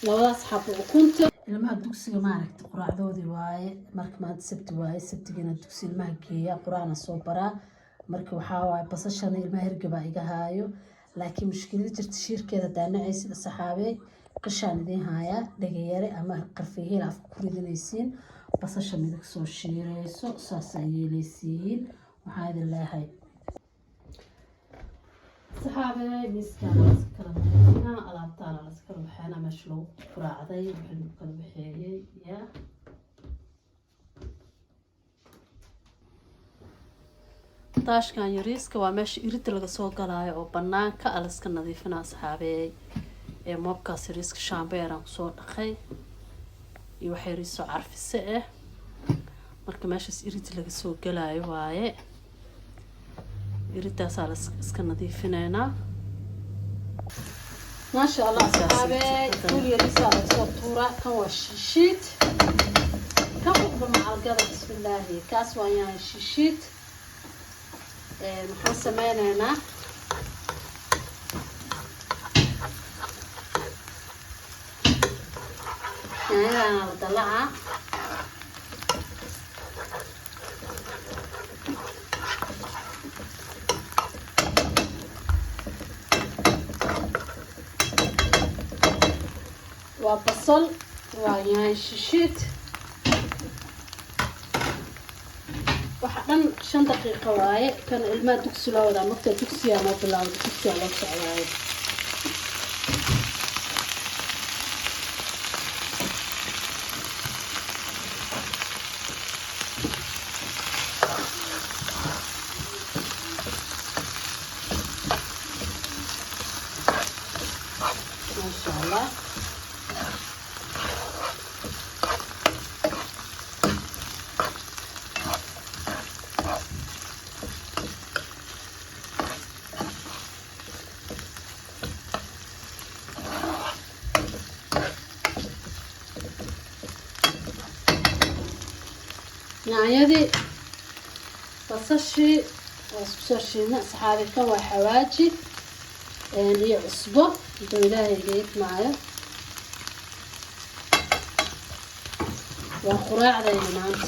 Labadaas xabo ukunta ilmaha dugsiga, maaragta, quraacdoodii waaye. Marka maanta Sabti waaye, Sabtigana dugsi ilmaha geeya, quraacna soo baraa. Marka waxaa waaye, basashana ilmaha hergabaa iga haayo, laakiin mushkilada jirta shiirkeeda daanacaysid. Saxaabey, qishaan idiin haayaa: dhagayare ama qarfiheel afka ku ridinaysiin, basasha midig soo shiireyso, saasaa yeelaysiin. Waxaa idin leeyahay, saxaabey, miiskaana laska kala nadiifinaa, alaabtaana laska kala waxeynaa, meesha lagu quraacday wixii lagu kala waxeeyey ya. Daashkan yariiska waa meesha irida laga soo galaayo oo banaanka a laska nadiifinaa, asxaabeey. Ee moobkaas yariiska shaambeeraan kusoo dhaqay iyo waxa yariisoo carfise ah. Marka meeshaas irida laga soo galaayo waaye, iridaasaa la iska nadiifinaynaa. Maasha Allah, asxaabey, fuul yariisaa laga soo tuuraa. Kan waa shishiid, kan uqba macalgada. Bismillaahi, kaas waa yahay shishiid. Maxaan sameyneynaa? Yaanyadaana la dalacaa. Waa basal, waa yaanyo shishiid, waxa dhan 5 daqiiqo waaye. Kan ilmaha dugsi loo wadaa marka, dugsiyaa noo bilaawda, dugsiyaa loo socdaayo. Maasha Allah. Yaanyadii, basashii waa isku soo shiidna, saxaabi. Kan waa xawaaji iyo cusbo, intuu Ilaahay iga idmaayo. Waa quraacdayna maanta,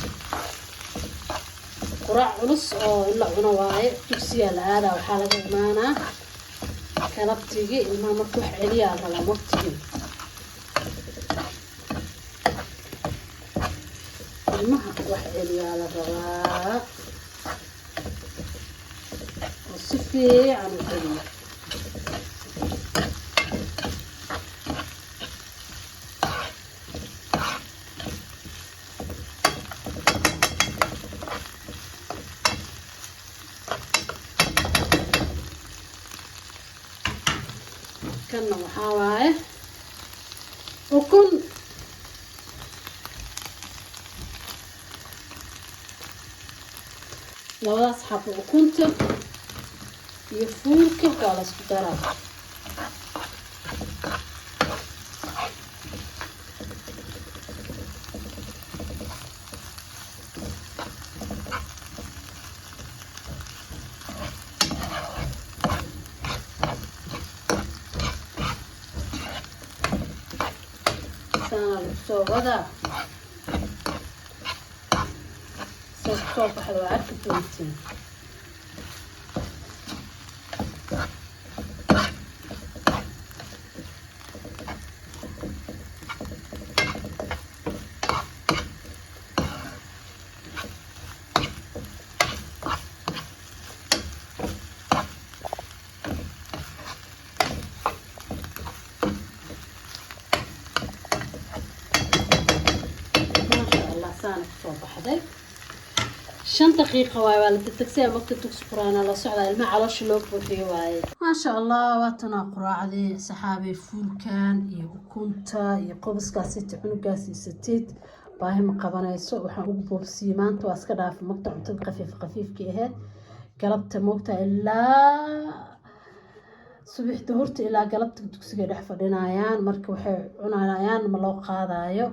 quraac culus oo in la cuno waaye. Dugsiyaa la aadaa, waxaa laga imaanaa galabtigii. Ilmaha marka wax celiyaa la rabaa waqtigii, ilmaha wax celiyaa la rabaa oo si fiican u celiyo. Kanna waxaa waaye ukun. Labadaas xabo ukunta iyo fuulka waa la isku daraa. Saana lagu soo wadaa, say kusoo baxda waa arki doontiin. Maasha Allah, saana kusoo baxday. 5 daqiiqa waaye, waa la degdegsaya marka dugsi quraana la socdaa, ilmaha caloosha loo buuxiyo waaye. Maasha Allah, waatanaa quraacdii, saxaabay. Fuulkan iyo ukunta iyo qobaskaasita cunugaas isatid, baahi ma qabanayso. Waxaan ugu boobsiyey maanta waa iska dhaafay mogta, cuntada khafiif khafiifkii ahayd galabta mogta, ilaa subaxda horta ilaa galabta dugsiga dhex fadhinayaan. Marka waxay cunayaan ma loo qaadayo,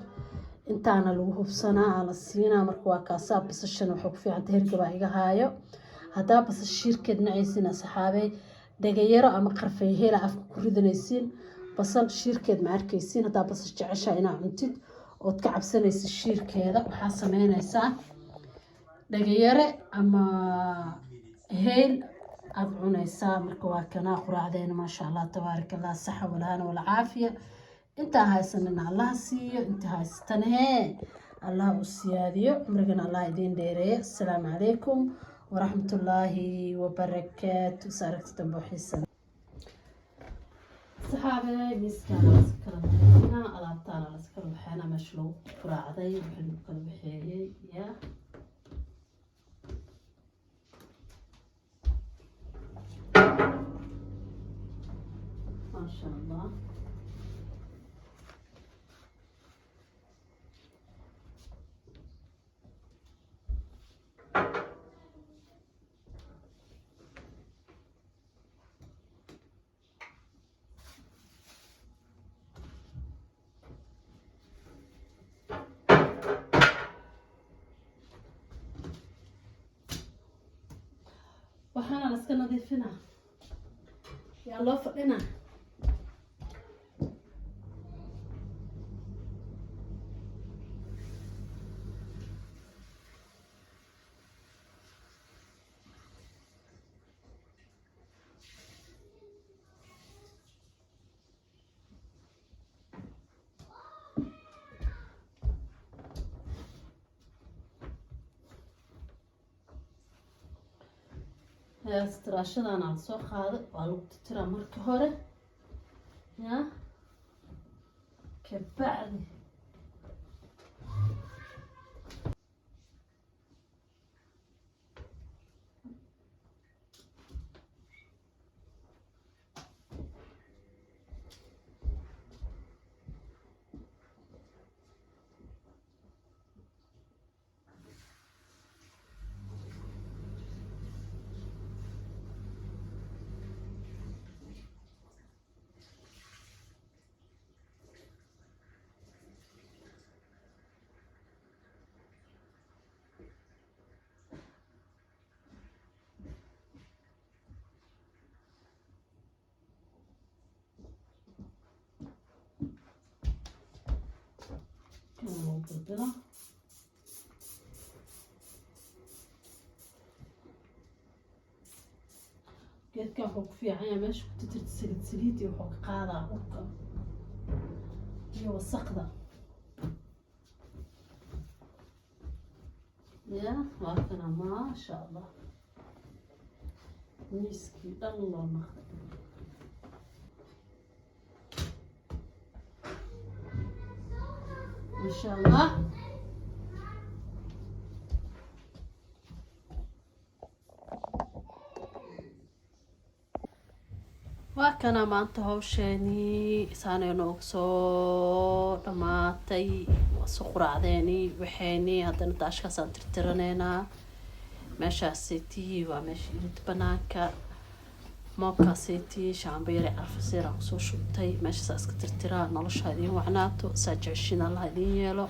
intaana lagu hubsanaa, aa la siinaa. Marka waa kaasaa. Basashana waxay ku fiicanta, hergabaa iga haayo. Haddaa basasha shiirkeed nacaysiin, asxaabey, dhagayaro ama qarfayheela afka ku ridanaysiin. Basal shiirkeed ma arkaysiin. Haddaa basal jeceshaa inaa cuntid ood ka cabsanaysa shiirkeeda, waxaa sameynaysaa dhagayare ama heyl aada cunaysaa. Marka waa kanaa quraacdeena, maasha Allah, tabaaraka Allah, saxa walhana walcaafiya. Intaan haysanina Allaha siiyo, inta haysatana hee Allah u siyaadiyo, cumrigana Allah idiin dheereeyo. Asalaamu calaykum waraxmatullaahi wabarakaatu. Is aragti dambe oo xiisa. Saxaabe, miiskaana laska kala nadiifinaa, alaabtaana laska kala waxeena, meesha lagu quraacday wixii lagu kala waxeeyey ya. Maasha Allah. Waxaana laska nadiifinaa, yaa loo fadhinaa. Istiraashadana la soo qaaday, waa lagu titiraa marka hore ya, kabacdi kan lagu bilbilaa. Geedkan wuxuu ku fiican yahay meesha ku titirta saliid saliid iyo wuxuu ka qaadaa urka iyo wasaqda ya. Waa kana, maasha Allah, miiskii dhan loo naqday. Masha Allah. Waa kana maanta hawsheenii saanay noogu soo dhammaatay. Waa soo quraacdeenii waxeenii, haddana daashkaasaan tirtiraneynaa. Meeshaasiti waa meesha irid banaanka, moobkaasiti shaambo yare carfaseeraan kusoo shubtay, meeshaasaa iska tirtiraa. Nolosha idiin wacnaato, saa jeceshiin Allah idiin yeelo,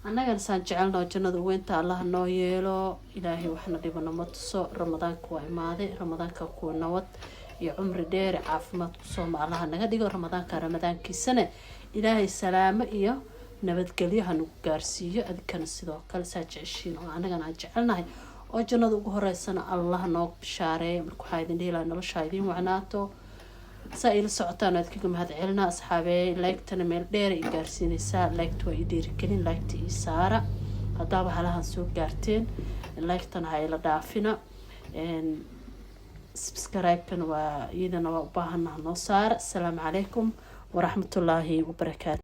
annagana saan jecelnoo jannada weynta Allah noo yeelo. Ilaahay waxna dhibana ma tuso. Ramadaanka waa imaaday, Ramadaanka kuwa nabad iyo cumri dheer caafimaad kusooma Allaha naga dhigo. Ramadaanka ramadaankiisana Ilaahay salaamo iyo nabadgelyo hanagu gaarsiiyo. Adinkana sidoo kale saa jeceshiin oo annagana aan jecelnahay oo jannada ugu horeysana Allah noo bishaareeyo. Marka waxaa idin dhihi lahaa, nolosha idiin wacnaato. Saa ila socotaan aad kaga mahad celinaa, asxaabee. Like-tana meel dheer i gaarsiinaysaa, like-ta waa i dhiirigelin, like-ta ii saara. Haddaaba halahan soo gaarteen, like-tana ha ila dhaafina. Subscribe-kana waa iyadana waa u baahanaha, noo saara. Asalaamu calaykum waraxmatullaahi wabarakaatu.